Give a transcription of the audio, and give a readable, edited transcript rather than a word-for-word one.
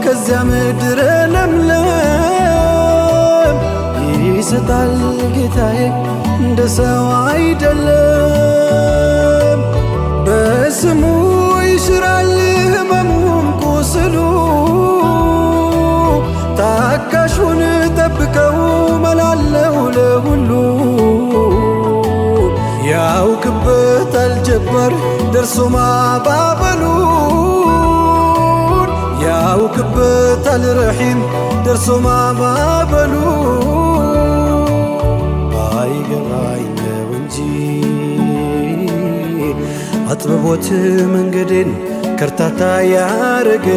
ከዚያ ምድረ ለምለም። ይሰጣል ጌታዬ እንደ ሰው አይደለም፣ በስሙ ይሽራል ህመሙም ቁስሉ። ታጋሹን ጠብቀው መላለው ለሁሉ። ያውቅበታል ጀበር ደርሶ ማባበሉን፣ ያውቅበታል ረሒም ደርሶ ማባበሉን። ባይገባኝ ነው እንጂ አጥብቦት መንገዴን ከርታታ ያረገ።